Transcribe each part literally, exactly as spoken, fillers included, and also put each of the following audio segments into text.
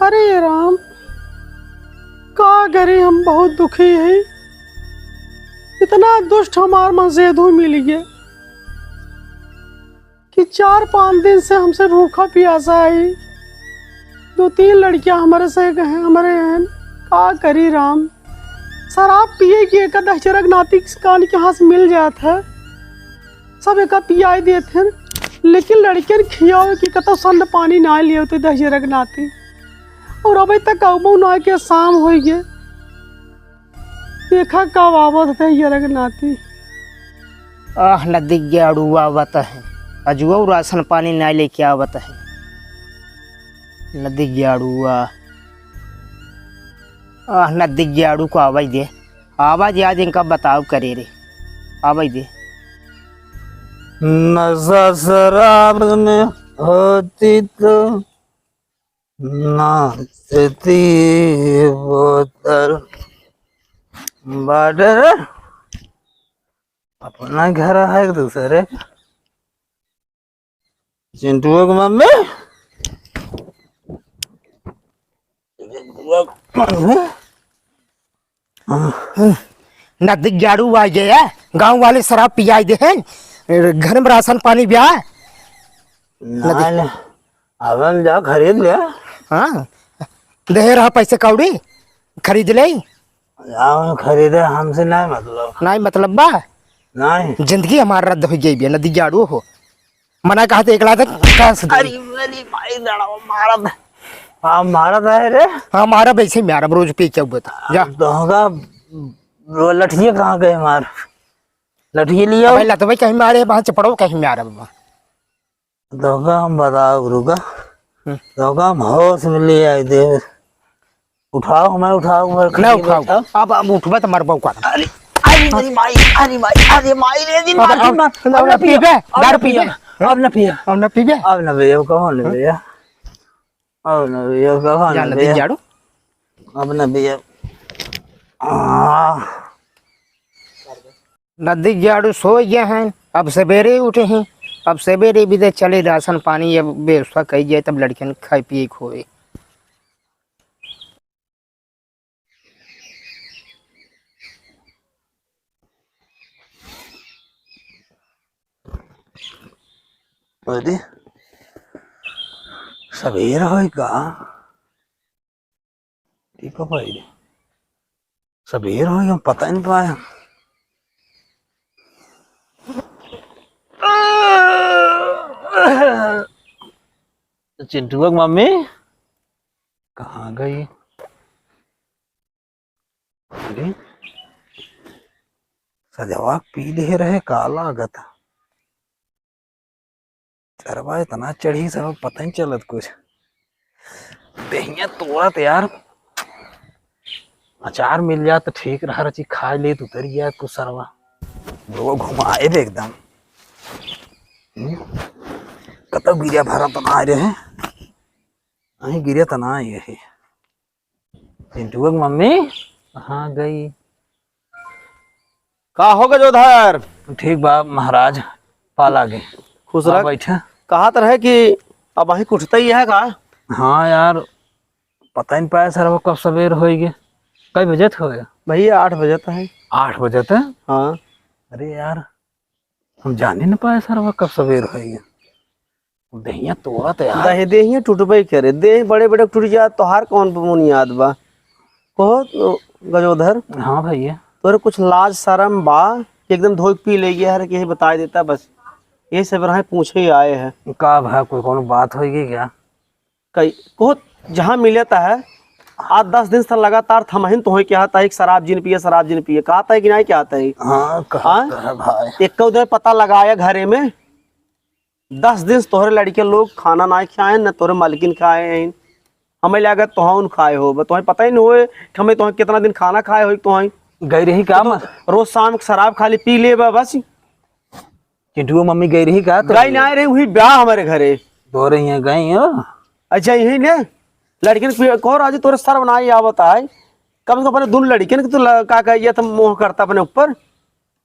अरे राम, का करी, हम बहुत दुखी हई। इतना दुष्ट हमार मजेदू मिल गए कि चार पाँच दिन से हमसे भूखा पियासा है। दो तीन लड़कियां हमारे से हैं, हमारे हैं, का करी राम। शराब पिए कि एक दहिजरक नाती कान के हाथ मिल जात है, सब एका पियाई देत हैं, लेकिन लड़कियन खियावे कि कतौ सन्न पानी ना लिए होते दहिजरक नाती। और अबे तक अउबो ना के शाम होई गे। देखा कब आवत है दहिजरक नाती। आह, नदी गेड़ू आवत है, अजुआ राशन पानी ना लेके आवत है। नदी गेड़ू आ, आह, नदी गेड़ू को आवाज दे, आवाज आज इनका बताओ करे रे, आवाज दे। नशा शराब में होती तो ना देती बोतल। बॉर्डर अपना घर है एक दूसरे का। चिंटुआ की मम्मी, चिंटुआ की मम्मी। नदी गेड़ू आ गया, गांव वाले शराब पियाई दे हैं, घर में राशन पानी ब्या। नहीं, नहीं, अब हम जा खरीद ले। हाँ, दे रहा पैसे कौड़ी, खरीद ले। जाओ खरीदे, हमसे नहीं मतलब। नहीं मतलब बा? नहीं। जिंदगी हमार रद्द हो गई बे, नदी गेड़ू हो। मना कहा तो एक लाख तक कहाँ से दे? अरे, अरे भाई, दड़वा मारत। हाँ, मारत है रे। हाँ, मारब ऐसे ही मारब, रोज पी के बता। जा। अब तो होगा, वो लठिए कहाँ गए मार? लठिए लिया। अबे लतवे कहीं मारे, वहाँ चपड़ो कहीं मारब। तो का हम बताओ, रुका। हम्म। तो का हम होश में ले आए दे। उठाओ, मैं उठाओ, मैं ना खड़ी उठाओ। बैठा। अब, अब उठबे तो मरबो का। अरे, अरे, मेरी माई, अरे माई, अरे माई रे, दिन अब, मार, दिन अब, मार। अब अब ना ना पियो, पीबे, अब ना दारू पियो, पीबे। अब ना पियो। अब ना पीबे। अब ना पियो, कौन ले हाँ? पियो? अब ना पियो, कौन जा ले नदी पियो? गेड़ू। अब ना पियो। आ। नदी गेड़ू सोए गए हैं, अब सवेरे उठे हैं, अब सवेरे भी दे चले राशन पानी, अब व्यवस्था कही जाए, तब लड़कियन खाए पिए के होए। अरे, सवेर होई का? ठीक है भाई, सवेर होई, हम पता ही नहीं पाया। चिंटुआ की मम्मी कहाँ गई? अरे, सजवा पी ले रहे, का लागत? चरवा इतना चढ़ी, सब पता नहीं चलत कुछ। देहिया तोरत यार, अचार मिल जात तो ठीक रहा, रची खा ले तो उतर गया कुछ सरवा। वो घुमाए दे एकदम। हम्म? कतौ गिरिया भरा तो ना रहे, अहीं गिरिया तो ना आए है। चिंटुआ की मम्मी कहाँ गई? का हो गजोधर? ठीक बा महाराज, पाल आ गए। खुश रह। बैठा। कहत रहे कि अब अहीं उठते ही है का? हाँ यार, पता ही नहीं पाया सर, वो कब सवेर होई गए। कई बजे थे होए? भैया, आठ बजे तो है। आठ बजे थे? हाँ। अरे यार, हम जाने न पाए सरवा कब सवेर होई गए। देहिया तोरत यार। दहे देहिया टूटबे करे, देह बड़े बड़े टूट जात, तोहार कौन बुनियाद बा? कहो तो गजोधर। हाँ भैया। तोरे कुछ लाज शरम बा कि एकदम धोई पी ले गया है कि यही बताई देता बस। यही सब रहे पूछे आए हैं। का भा कोई कौनो बात होई गई क्या? कई, कहो, जहाँ मिलत है, आज दस दिन से लगातार थमहिन तोहे कहत है कि शराब जिन पिए, शराब जिन पिए। कहत है कि नहीं कहत है? हाँ, कहत हाँ? है भाई। एक उधर पता लगाया घरे में, दस दिन से तोहरे लड़के लोग खाना ना खाए, न तोहरे मालकिन खाए हैं। हमें लागत तोहन खाए हो, तोहे पता ही नहीं होए कि हमें तोहे कितना दिन खाना खाए हो तोहे। गई रही का तो म- रोज शाम के शराब खाली पी ले बा बस। चिंटुआ मम्मी गई रही का? तो गई ना रही, वही ब्याह हमारे घरे। दो रही हैं, गई हो? अच्छा, यही ने लड़किन को, को राजू तोरे शर्म ना ही आवत है। कम से कम अपने दोनों लड़किन के तो ल-, का कह, ये तो मोह करता अपने ऊपर।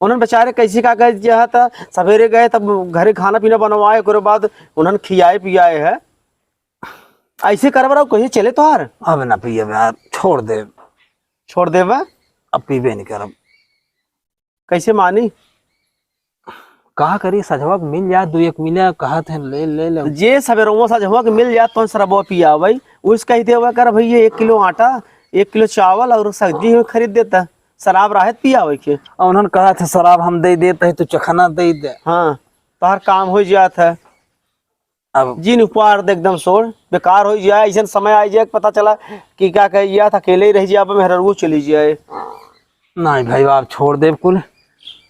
उन्होंने बेचारे कैसे का कह, यह था, सवेरे गए तब घरे खाना पीना बनवाए, ओकरे बाद उन्होंने खियाए पियाए है। ऐसे करब रहो, कहीं चले तोहार? अब ना पियब यार, छोड़ दे। छोड़ देबा? अब पीबे नहीं करब। कैसे मानी? का करी, सझवा के मिल जाए, दू एक मिले, कहत हैं, ले, ले, ले। जे सवेरवा सझवा के मिल जाए, तो शराबवा पियावे, उस कह देवा कर, "भैया, एक किलो आटा, एक किलो चावल और सब्जी हमें खरीद देता, शराब राहत पियावे के।" और उन्होंने कहा था, "शराब हम दे देते हैं, तू चखना दे दे।" हाँ, तोहर काम हो जात है। अब जिन उपवार दे एकदम सोड़, बेकार हो जाए, ऐसन समय आ जाए, पता चला कि का कहे जात, अकेले ही रह जाए, अब मेहररुओ चली जाए। नहीं भाई, आप छोड़ देब कुल।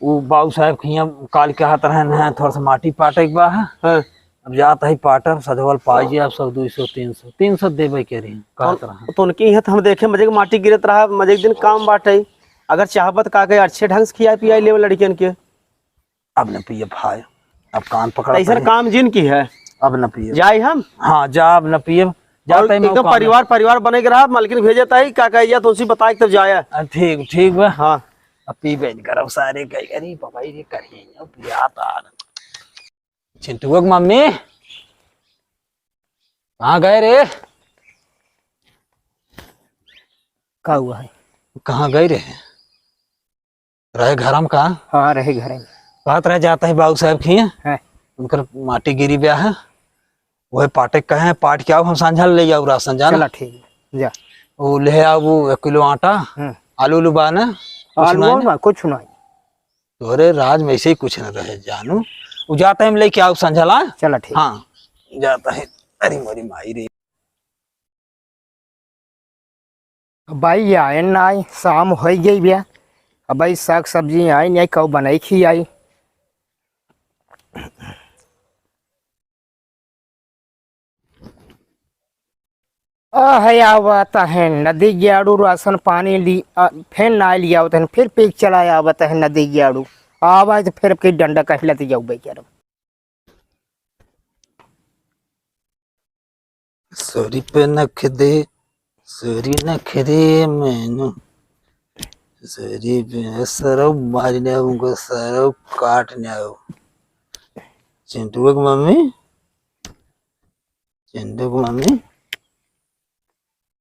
उ बाबू साहब के हियाँ काल के हाथ रहन है, थोड़ा सा माटी पाटे के बा है। हाँ। अब जात है पाटब, सधवल पाई जे आप सब दो सौ, तीन सौ, तीन सौ देबे के रही, कहत तो, रहन। तो उनके यहाँ तो हम देखे मजे के माटी गिरत रहा, मजे के दिन काम बाटे। अगर चाहबत का के अच्छे ढंग से खियाई पियाई लेवे लड़कियन के। अब न पिए भाई, अब कान पकड़ा तैसन है। काम जिन की है। अब न पिए। जाई हम? हाँ, जा, अब न पिए। जा, और तै मैं एकदम काम परिवार, परिवार बने के रहा, मालकिन भेजे ताई, का कहे जा, तुमसे बताए के तब जाया। आ, ठीक, ठीक बा। हाँ। अब पीबे न करब सारे, कही, "अरे बाबा, ये कहीं न पिया तार।" चिंटुआ के मम्मी, कहाँ गए रे? का हुआ है? कहाँ गए रे? रहे घर में का? हाँ, रहे घर में। बात रह जाता है बाबू साहब की। हैं। उनकर माटी गिरी ब्याह है। वही पाटे कहे हैं, पाट के आओ, हम सांझा ले जाओ राशन, जाना। चला ठीक है, जा। वो ले आओ वो एक किलो आटा, हम्म। आलू उलू बा ना? कुछ आलू नहीं और ना? बा, कुछ नहीं। तोरे राज में ऐसे ही कुछ न रहे जानू। वो जाता है, हम लेके आओ सांझा ला। चला ठीक। हाँ, जाता है। अरे मोरी माई रे। अब भाई आए ना आई, शाम होइ गई भैया। अब भाई साग सब्जी आई नहीं, कऊ बनाई खी आई। आ है आवत है नदी ग्याड़ू राशन पानी ली, आ, फेन ना लियावत है, फिर पीक चला आवत है नदी ग्याड़ू। आवा तो फिर के डंडा कह लेते जाऊ भाई यार। सरी पे नख दे, सरी नख दे मैनू, सरी पे सरौ मारने आऊंगा, सरौ काटने आओ। चिंटुआ की मम्मी, चिंटू की मम्मी,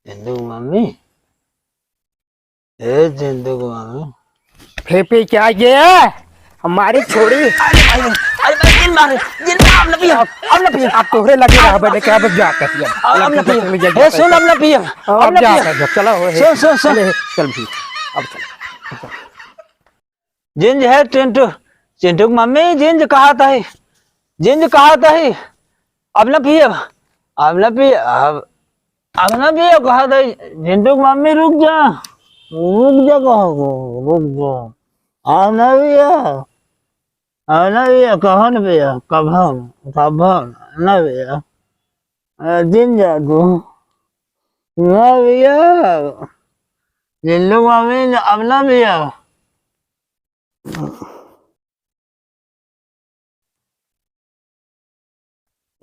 चिंटू की मम्मी, ए, जिंदू को मालूम। फेफे क्या ये? हमारी छोड़ी। अरे, अरे, अरे, भाई, जिन मारे, जिन मार, अब न पियो, अब न पियो। अब तोहरे लगे रहा, बेटे, क्या अब जा कर दिया। अब, अब न पियो। ए, सुन, अब न पियो, अब अब न जा पियो। कर दिया, चलो, हे। सुन, सुन, सुन। चले, चल भी, अब चल, अब चल। जिंज है चिंटू, चिंटू की मम्मी, जिंज कहा था ही, जिंज कहा था ही, अब न पियब, अब न पियब, अब, अब न पियब कहा था ही, चिंटू की मम्मी रुक जा, रुक जा कहा को, रुक जा, अब न पियब, अब न पियब, कहा न पियब, कभन, कभन, न पियब, अ, जिंज जा तू, न पियब, चिंटू की मम्मी अब न पियब।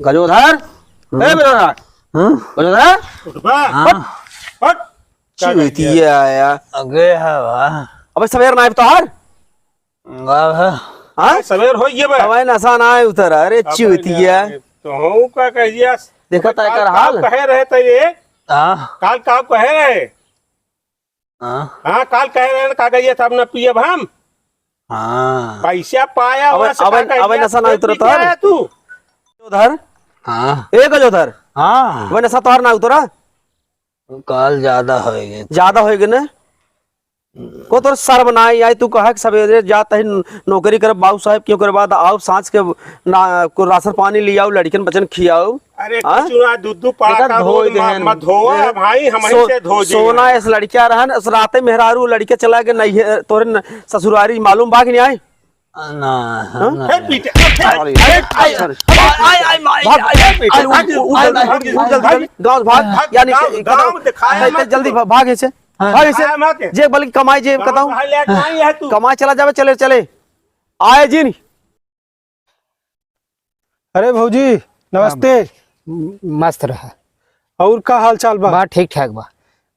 गजोधर, ए हम्म। गजोधर, हम्म। गजोधर, उठबा। हाँ। हट, हट। का चुतिया आया। अगे हवा। अबे सवेर ना आइब तोहार। हाँ? सवेर हो गया बे। अबे नशा ना आए उतर, अरे अब चुतिया। तो हूँ का कह दिया। देखा तय काल कर का हाल। कहे रहे थे ये? हाँ। काल का कहे रहे? हाँ। हाँ, काल कहे रहे, का कहिए था, "अब न पियब हम।" हाँ। पैसा पाया अबे, हुआ से अबे, का कहिए, अबे नशा ना फिर उतरत पी के है। आया तू? गजोधर। हाँ। ए गजोधर। हाँ। अबे नशा तोहार ना उतरा? काल ज्यादा होइगे। ज्यादा होइगे ना? को तोर शर्म ना आई, आई तू कहा कि सवेरे जात ही नौकरी करब बाबू साहब, क्यों करे बाद आओ सांझ के ना, को राशन पानी लियाओ, लड़कन बचन खियाओ। अरे हाँ? कुछ ना, दूध, दूध पड़ा देखा का धोई दूध मत, देहन। मत धोवा ए, भाई, हम सो-, से धो जे। सोना इस लड़किया रहन, इस राते मेहरारू लड़के चला के नहीं है, तोरे न-, ससुरारी मालूम बा कि नहीं आए? ना, हाँ? ना। हे पीटे, हे, अरे, हे, अरे, अरे, अरे, भाग, अरे, भाग, उठ, उठ, उठ, उठ, उठ, भाग, उठ, उठ, भाग, भाग, यानी गाँव, कि, गाँव दिखाया अरे, मत जल्दी तू। भाग, भाग ऐसे, हाँ। भाग ऐसे। दिखाया मत। जे बल्कि कमाई जे गाँव बताऊं। भाग ले, नहीं है तू। कमाई चला जावे, चले, चले। आए जी नहीं। अरे भौजी, नमस्ते। हाँ, म-, मस्त रहा। और का हाल चाल बा? बा ठीक ठाक बा।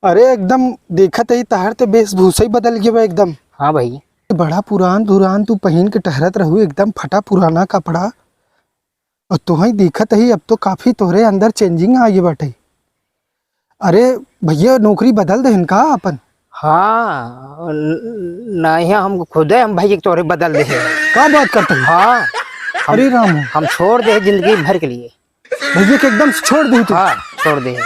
अरे एकदम देखत ही तहार ते वेशभूषा ही बदल गया बा एकदम। हाँ भाई। बड़ा पुरान धुरान तू पहिन के टहरत रहू, एकदम फटा पुराना कपड़ा। और तुहई देखत ही अब तो काफी तोहरे अंदर changing आ गई बाटे। अरे भैया, नौकरी बदल देहन का अपन? हाँ, न-, नहीं, हम खुदे हम भैया के तोरे बदल देहे। का बात करते हैं? हाँ, हम, अरे राम। हम छोड़ देहे जिंदगी भर के लिए। भैया के एकदम से छोड़ देहे तू? हाँ, छोड़ देहे।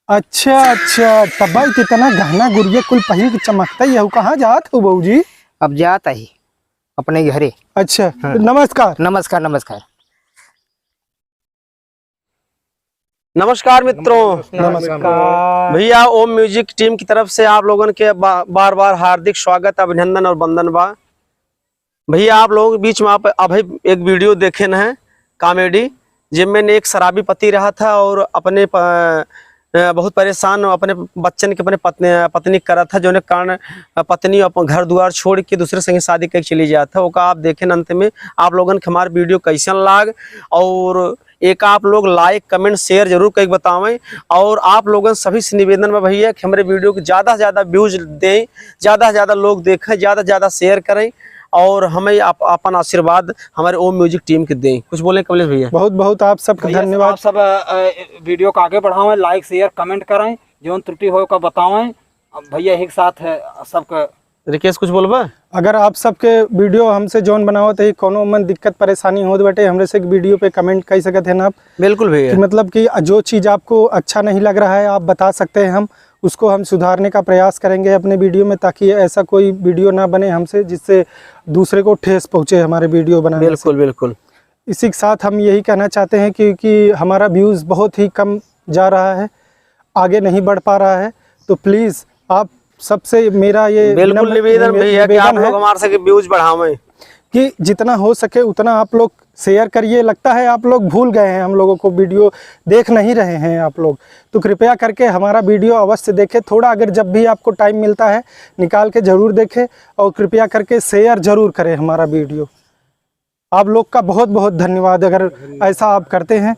अच्छा, अच्छा, तब भाई इतना गहना गुरिया कुल पहिन के चमकता ही है, कहाँ जात हो बाबूजी? अब जात ही अपने घरे। अच्छा, हाँ। नमस्कार। नमस्कार, नमस्कार। नमस्कार मित्रों। नमस्कार। भैया, ओम म्यूजिक टीम की तरफ से आप लोगन के बा-, बार बार हार्दिक स्वागत, अभिनंदन और वंदन बा। भैया, आप लोगों के बीच में आप अभी एक वीडियो देखे न है, कॉमेडी, जिसमें एक शराबी पति रहा था और अपने प-, अ, बहुत परेशान अपने बच्चन के अपने पत्नी, पत्नी करत था, जोने कारण, अ, पत्नी अपन घर दुआर छोड़ के दूसरे संगे शादी करके चली जात है। ओका आप देखें अंत में, आप लोगन के हमार वीडियो कैसन लाग और एक आप लोग like, comment, share जरूर करके बतावें। और आप लोगन सभी से निवेदन बा भैया कि हमरे वीडियो को ज़्यादा से ज़्यादा views दें, ज़्यादा से ज़्यादा लोग देखें, ज़्यादा से ज़्यादा share करें और हमें आप, अपन आशीर्वाद हमारे ओम म्यूजिक टीम के दें। कुछ बोलें कमलेश भैया? बहुत बहुत आप सबका भैया, धन्यवाद। आप सब, अ, वीडियो को आगे बढ़ावें, like, share, comment करें, जौन त्रुटि हो का बतावें। अब भैया यही के साथ है सबका। रिकेश कुछ बोलबा? अगर आप सबके वीडियो हमसे जौन बनावत है, कोनो मन दिक्कत परेशानी होत बाटे, हमरे से एक वीडियो पे comment कर सकत हैं आप। बिल्कुल भैया। कि मतलब कि जो चीज़ आपको अच्छा नहीं लग रहा है, आप बता सकते हैं, हम उसको हम सुधारने का प्रयास करेंगे अपने वीडियो में, ताकि ऐसा कोई वीडियो ना बने हमसे जिससे दूसरे को ठेस पहुँचे हमारे वीडियो बनाने से। बिल्कुल, बिल्कुल। इसी के साथ हम यही कहना चाहते हैं कि, कि हमारा views बहुत ही कम जा रहा है, आगे नहीं बढ़ पा रहा है, तो please आप सबसे मेरा ये बिल्कुल विनम्र निवेदन निवे-, भैया कि निवेदन आप है लोग हमारे सके views बढ़ावें। कि जितना हो सके उतना आप लोग share करिए। लगता है आप लोग भूल गए हैं, हम लोगों को वीडियो देख नहीं रहे हैं आप लोग, तो कृपया करके हमारा वीडियो अवश्य देखें। थोड़ा अगर जब भी आपको टाइम मिलता है निकाल के ज़रूर देखें और कृपया करके share ज़रूर करें हमारा वीडियो। आप लोग का बहुत बहुत धन्यवाद अगर ऐसा आप करते हैं।